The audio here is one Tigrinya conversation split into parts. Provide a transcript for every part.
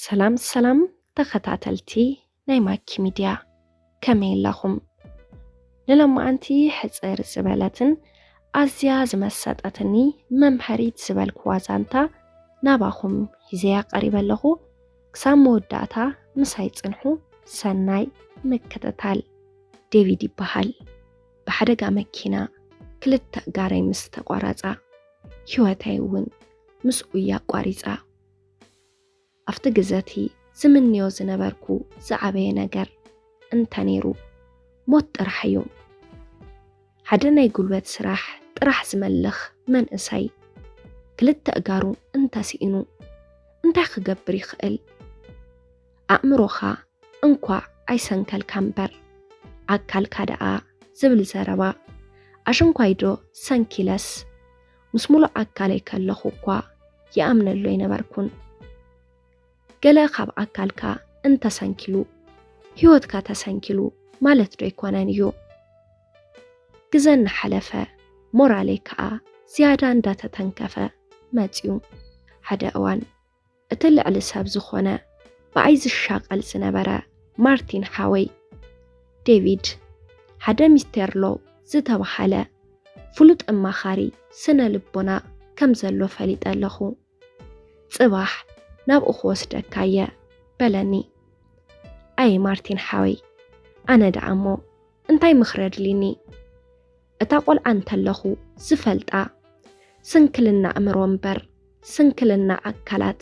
ሰላም ሰላም ተኸታተልቲ ናይ ማኪ ሚድያ፣ ከመይ ኣለኹም? ንሎማዓንቲ ሕጽር ዝበለትን ኣዝያ ዝመሰጠትኒ መምሃሪት ዝበልክዋ ዛንታ ናባኹም ሒዘያ ቀሪበ ኣለኹ። ክሳብ መወዳእታ ምሳይ ጽንሑ። ሰናይ ምክትታል። ዴቪድ ይበሃል። ብሓደጋ መኪና ክልተ ኣእጋረይ ምስ ተቋረጻ፣ ህይወተይ እውን ምስኡ እያ ኣቋሪጻ። ኣብቲ ግዘ እቲ ዝምንዮ ዝነበርኩ ዝዓበየ ነገር እንተ ነይሩ፣ ሞት ጥራሕ እዩ። ሓደ ናይ ጉልበት ስራሕ ጥራሕ ዝመልኽ መንእሰይ፣ ክልተ ኣእጋሩ እንተስኢኑ እንታይ ክገብር ይኽእል? ኣእምሮኻ እንኳዕ ኣይሰንከልካ እምበር፣ ኣካልካ ደኣ ዝብል ዘረባ፣ ኣሽንኳይዶ ሰንኪለስ፣ ምስ ሙሉእ ኣካለይ ከለኹ እኳ ይኣምነሉ ኣይነበርኩን። ገለ ካብ ኣካልካ እንተሰንኪሉ፣ ህይወትካ ተሰንኪሉ ማለት ዶ ኣይኮነን እዩ? ግዘ እናሓለፈ፣ ሞራለይ ከኣ ዝያዳ እንዳተተንከፈ መጽዩ። ሓደ እዋን፣ እቲ ልዕሊ ሰብ ዝኾነ፣ ብኣይ ዝሻቐል ዝነበረ ማርቲን ሓወይ፣ ዴቪድ፣ ሓደ ሚስተር ሎው ዝተባህለ ፍሉጥ ኣማኻሪ ስነ ልቦና ከም ዘሎ ፈሊጠ ኣለኹ። ጽባሕ ናብኡ ክወስደካ እየ፣ በለኒ። ኣይ ማርቲን ሓወይ፣ ኣነ ደኣ እሞ እንታይ ምኽሪ ኣድልኒ? እታ ቆልዓ እንተለኹ ዝፈልጣ፣ ስንክልና ኣእምሮ እምበር ስንክልና ኣካላት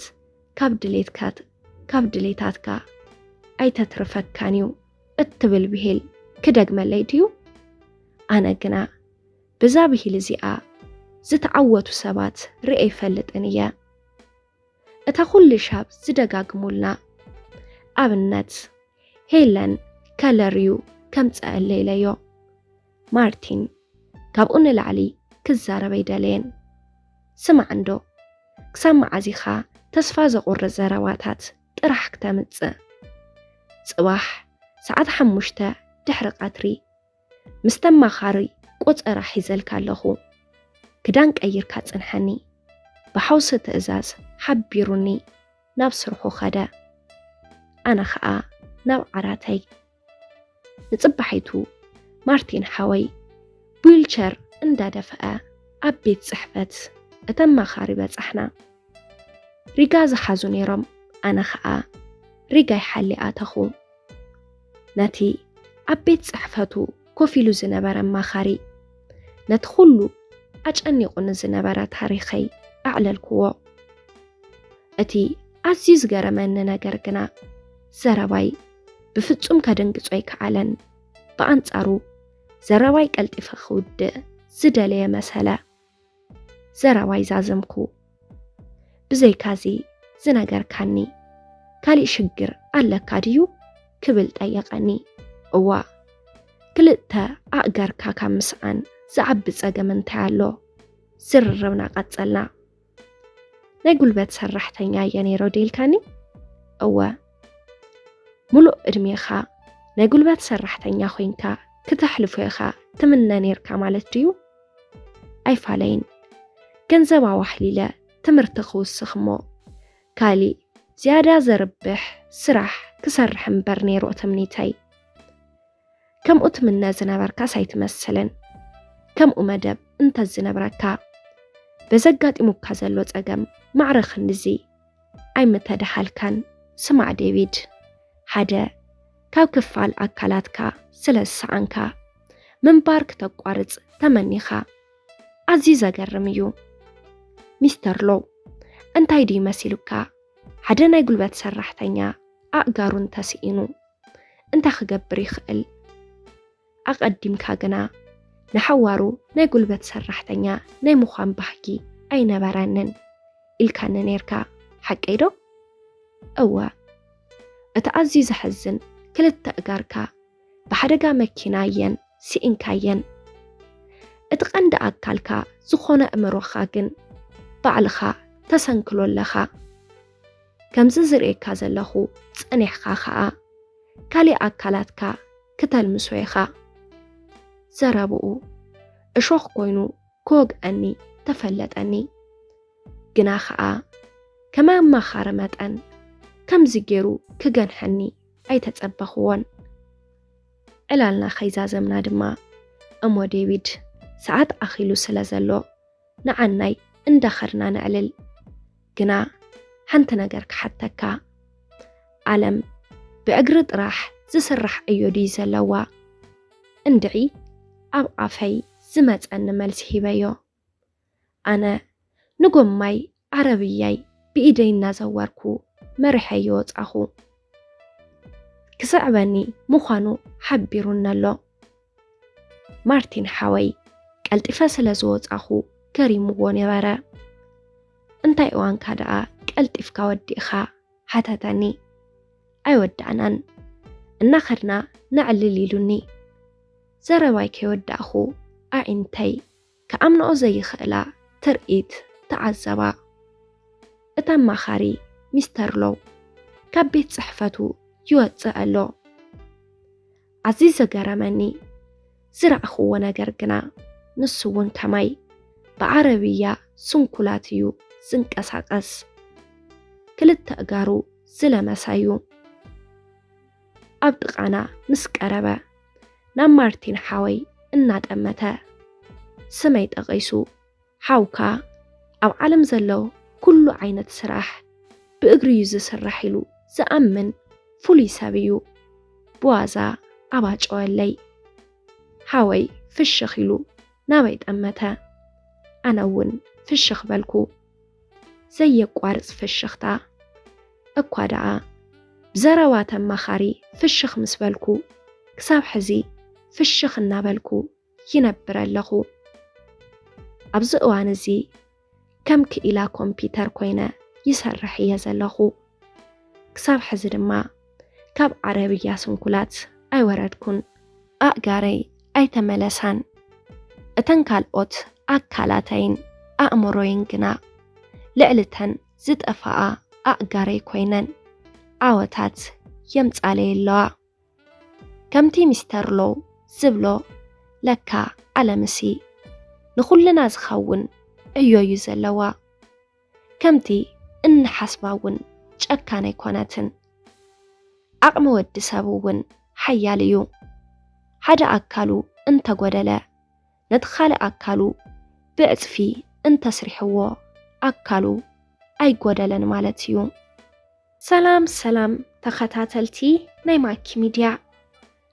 ካብ ድሌትካት-፣ ካብ ድሌታትካ ኣይተትርፈካን እዩ እትብል ብሂል ክደግመለይ ድዩ? ኣነ ግና በዛ ብሂል እዚኣ ዝተዓወቱ ሰባት ርእየ ኣይፈልጥን እየ። እታ ኩሉ ሻብ ዝደጋግሙልና ኣብነት ሄለን ከለር እዩ ከምጽኣለይ ኢለዮ። ማርቲን ካብኡ ንላዕሊ ክዛረብ ኣይደለየን። ስማዕ እንዶ፣ ክሳብ መዓዝ ኢኻ ተስፋ ዘቑርጽ ዘረባታት ጥራሕ ክተምጽእ? ጽባሕ ሰዓት ሓሙሽተ ድሕሪ ቀትሪ ምስ ተማኻሪ ቆጸራ ሒዘልካ ኣለኹ። ክዳን ቀይርካ ጽንሐኒ። ብሓውሲ ትእዛዝ ሓቢሩኒ ናብ ስርሑ ኸደ። ኣነ ኸኣ ናብ ዓራተይ። ንጽባሒቱ ማርቲን ሓወይ ብዊልቸር እንዳደፍአ ኣብ ቤት ጽሕፈት እቲ ኣማኻሪ በጻሕና። ሪጋ ዝሓዙ ነይሮም፣ ኣነ ኸኣ ሪጋይ ሓልየ ኣተኹ። ነቲ ኣብ ቤት ጽሕፈቱ ኮፍ ኢሉ ዝነበረ ኣማኻሪ፣ ነቲ ኩሉ ኣጨኒቑኒ ዝነበረ ታሪኸይ ኣዕለልክዎ። እቲ ኣዝዩ ዝገረመኒ ነገር ግና፣ ዘረባይ ብፍጹም ከደንግጾ ኣይከኣለን። ብኣንጻሩ፣ ዘረባይ ቀልጢፈ ክውድእ ዝደለየ መሰለ። ዘረባይ ዛዘምኩ። ብዘይካዚ ዝነገርካኒ ካሊእ ሽግር ኣለካ ድዩ? ክብል ጠየቐኒ። እዋ፣ ክልተ ኣእጋርካ ካብ ምስኣን ዝዓቢ ጸገም እንታይ ኣሎ? ዝርርብና ቀጸልና። ናይ ጉልበት ሰራሕተኛ እየ ነይረ ዶ ኢልካኒ? እወ። ሙሉእ ዕድሜኻ ናይ ጉልበት ሰራሕተኛ ኮይንካ ክተሕልፎ ኢኻ ትምነ ነይርካ ማለት ድዩ? ኣይፋለይን። ገንዘብ ኣዋህሊለ ትምህርቲ ክውስኽ እሞ ካሊእ ዝያዳ ዘርብሕ ስራሕ ክሰርሕ እምበር ነይሩ ትምኒተይ። ከምኡ ትምነ ዝነበርካስ ኣይትመስልን። ከምኡ መደብ እንተዝነብረካ፣ በዘጋጢሙካ ዘሎ ጸገም ማዕረ ክንድዚ ኣይምተደሃልካን። ስማዕ ዴቪድ፣ ሓደ ካብ ክፋል ኣካላትካ ስለ ዝሰኣንካ፣ ምንባር ክተቋርጽ ተመኒኻ። ኣዝዩ ዘገርም እዩ። ሚስተር ሎው፣ እንታይ ድዩ መሲሉካ? ሓደ ናይ ጉልበት ሰራሕተኛ ኣእጋሩ እንተስኢኑ እንታይ ክገብር ይኽእል? ኣቐዲምካ ግና ንሓዋሩ ናይ ጉልበት ሰራሕተኛ ናይ ምዃን ባህጊ ኣይነበረንን ኢልካኒ ነይርካ፣ ሓቀይ ዶ? እወ። እቲ ኣዝዩ ዘሕዝን፣ ክልተ ኣእጋርካ ብሓደጋ መኪና እየን ስኢንካየን። እቲ ቀንዲ ኣካልካ ዝኾነ ኣእምሮኻ ግን ባዕልኻ ተሰንክሎ ኣለኻ። ከምዚ ዝርእየካ ዘለኹ ጸኒሕካ ኸኣ ካሊእ ኣካላትካ ክተልምሶ ኢኻ። ዘረብኡ እሾኽ ኮይኑ ክወግኣኒ ተፈለጠኒ። ግና ኸኣ ከም ኣማኻሪ መጠን ከምዚ ገይሩ ክገንሐኒ ኣይተጸበኽዎን። ዕላልና ከይዛዘምና ድማ፣ እሞ ዴቪድ፣ ሰዓት ኣኺሉ ስለ ዘሎ፣ ንዓናይ እንዳኸድና ነዕልል። ግና ሓንቲ ነገር ክሓተካ። ዓለም ብእግሪ ጥራሕ ዝስራሕ ዕዮ ድዩ ዘለዋ? እንድዒ ኣብ ኣፈይ ዝመጸኒ መልሲ ሂበዮ። ኣነ ንጎማይ ዓረብያይ ብኢደይ እናዘወርኩ መሪሐዮ ወጻኹ። ክስዕበኒ ምዃኑ ሓቢሩኒ ኣሎ። ማርቲን ሓወይ፣ ቀልጢፈ ስለ ዝወጻኹ ገሪምዎ ነበረ። "እንታይ እዋንካ ደኣ ቀልጢፍካ ወዲእኻ?" ሓተተኒ። ኣይወዳእናን። እናኸድና ነዕልል ኢሉኒ። ዘረባይ ከይወዳእኹ ኣዒንተይ ክኣምንኦ ዘይኽእላ ትርኢት ተዓዘባ። እቲ ኣማኻሪ ሚስተር ሎው ካብ ቤት ጽሕፈቱ ይወጽእ ኣሎ። ኣዝዩ ዘገረመኒ ዝረኣኽዎ ነገር ግና፣ ንሱ እውን ከማይ ብዓረብያ ስንኩላት እዩ ዝንቀሳቐስ። ክልተ ኣእጋሩ ዝለመሰ እዩ። ኣብ ጥቓና ምስ ቀረበ፣ ናብ ማርቲን ሓወይ እናጠመተ፣ ስመይ ጠቒሱ፣ "ሓውካ ኣብ ዓለም ዘሎ ኩሉ ዓይነት ስራሕ ብእግሪ እዩ ዝስራሕ" ኢሉ ዝኣምን ፍሉይ ሰብ እዩ። ብዋዛ ኣባጨወለይ። ሓወይ ፍሽኽ ኢሉ ናበይ ጠመተ። ኣነ እውን ፍሽኽ በልኩ። ዘየቋርጽ ፍሽኽታ። እኳ ደኣ ብዘረባ ተማኻሪ ፍሽኽ ምስ በልኩ፣ ክሳብ ሕዚ ፍሽኽ እናበልኩ ይነብር ኣለኹ። ኣብዚ እዋን እዚ ከም ክኢላ ኮምፒተር ኮይነ ይሰርሕ እየ ዘለኹ። ክሳብ ሕዚ ድማ ካብ ዓረብያ ስንኩላት ኣይወረድኩን። ኣእጋረይ ኣይተመለሳን። እተን ካልኦት ኣካላተይን ኣእምሮይን ግና ልዕሊ እተን ዝጠፍኣ ኣእጋረይ ኮይነን ዓወታት የምጻለይ ኣለዋ። ከምቲ ሚስተር ሎው ዝብሎ፣ ለካ ዓለምሲ ንኹልና ዝኸውን ዕዮ እዩ ዘለዋ። ከምቲ እንሓስባ እውን ጨካን ኣይኮነትን። ዓቕሚ ወዲ ሰብ እውን ሓያል እዩ። ሓደ ኣካሉ እንተጎደለ፣ ነቲ ካልእ ኣካሉ ብዕጽፊ እንተስሪሕዎ፣ ኣካሉ ኣይጎደለን ማለት እዩ። ሰላም ሰላም ተኸታተልቲ ናይ ማኪ ሚድያ፣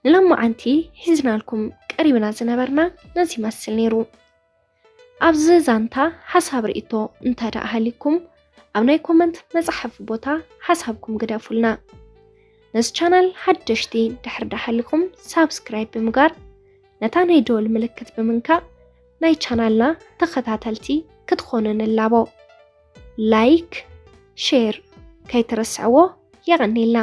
ንሎማዓንቲ ሒዝናልኩም ቀሪብና ዝነበርና ነዚ ይመስል ነይሩ። ኣብዚ ዛንታ ሓሳብ ርእይቶ እንተ ደኣ ሃሊኩም፣ ኣብ ናይ ኮመንት መጻሕፊ ቦታ ሓሳብኩም ግደፉልና። ነዚ ቻናል ሓደሽቲ ድሕር ደኣ ሃሊኩም፣ ሳብስክራይብ ብምግባር፣ ነታ ናይ ደወል ምልክት ብምንካእ፣ ናይ ቻናልና ተኸታተልቲ ክትኾኑ ንላቦ። ላይክ፣ ሼር ከይትረስዕዎ፣ የቐንየልና።